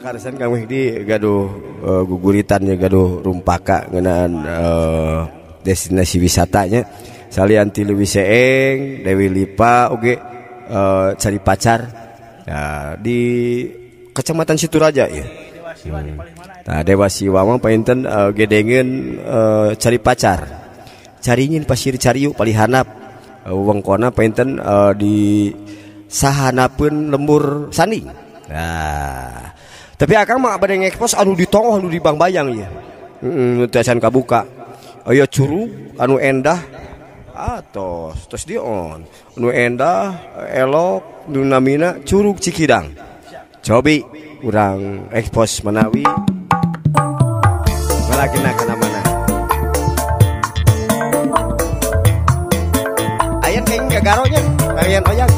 Karisan Kang Mehdi gaduh guguritannya gaduh rumpaka ngeunaan destinasi wisatanya salian ti Leuwi Seeng, Dewi Lipa oge cari pacar ya, di Kecamatan Situraja ya. Nah, Dewa Siwa mah painten gedengeun cari pacar. Caringin pasir cariu palihanap wengkona painten di sahanapeun lembur sanding. Nah, tapi akang mah bade ngekspos anu di tonggoh anu di Bangbayang ya. Heeh, teu acan kabuka. Aya curug anu endah atos tos dion. Anu endah elok nu namina Curug Cikidang. Cobi urang ekspos manawi malagina kana mana. Ayan keng gagaronya, kalian oyang.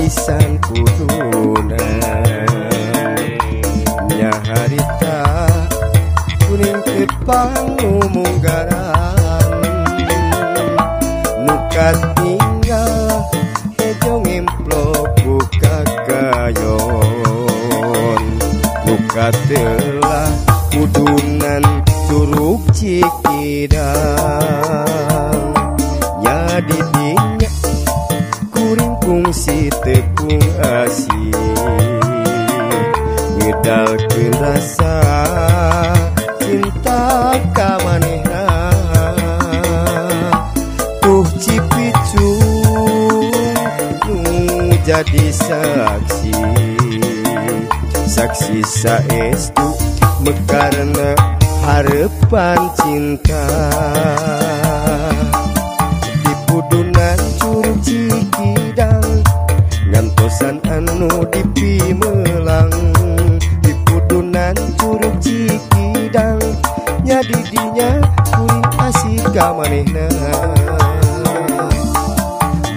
Pisan kudunan nyaharita kuning tepang munggaran nuka tinggal hejo ngemplok buka gayon nuka telah kudunan Curug Cikidang nyadidinya kuring kungsi tepung asi ngedalkeun rasa cinta ka manehna tuh Cipicung nu jadi saksi saksi saestu mekarna harepan cinta di pudunan Curug Cikidang ngantosan anu dipimelang di pudunan Curug Cikidang nyadidinya kuring asih ka manehna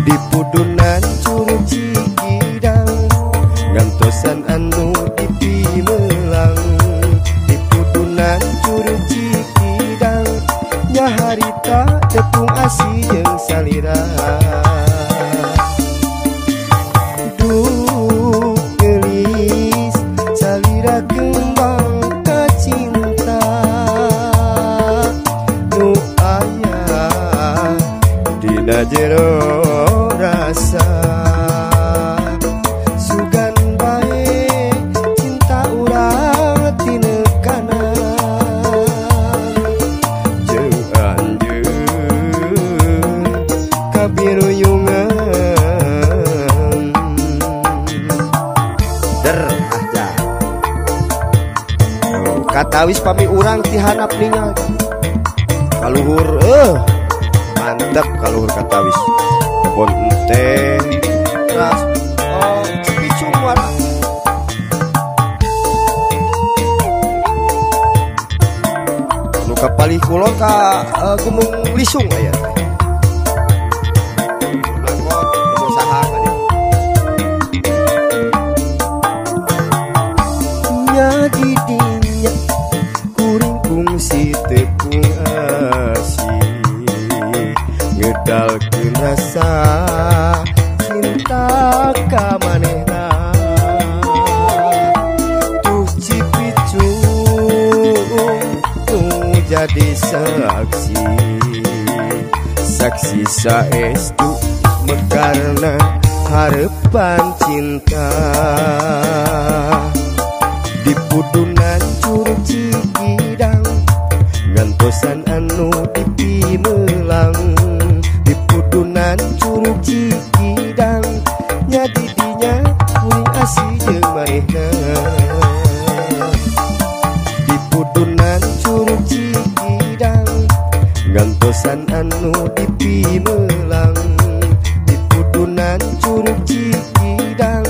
di pudunan Curug Cikidang ngantosan anu dipimelang di pudunan Curug Cikidang nyaharita tepung asih jeung salira. Duh geulis salira kembang kacinta nu aya dina jero rasa sugan bae cinta urang tinekana jeung anjeun kabiruyungan der aja. Oh, katawis pami urang ti handap ningal kaluhur mantap kaluhur katawis kebon ente ras oh Cipicung wara nu kapalih kulon ka Gunung Lisung aya teh langkot lembur saha ka dieu nyadidinya kuring kungsi tepung asih ngedalkeun rasa cinta ka manehna tuh Cipicung nu jadi saksi saksi saestu mekarna harepan cinta di pudunan Curug Cikidang ngantosan anu dipimelang di pudunan Curug Cikidang nyadidinya kuring asih jeung manehna di pudunan Curug Cikidang ngantosan anu dipimelang di pudunan Curug Cikidang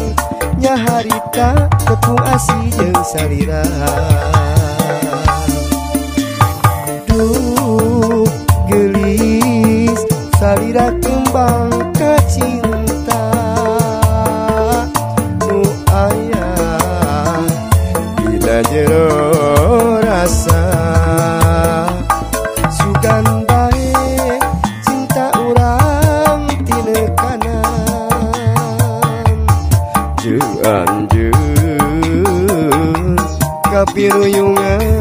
nyaharita tepung asih jeung salira. Duh Kapiruyungan.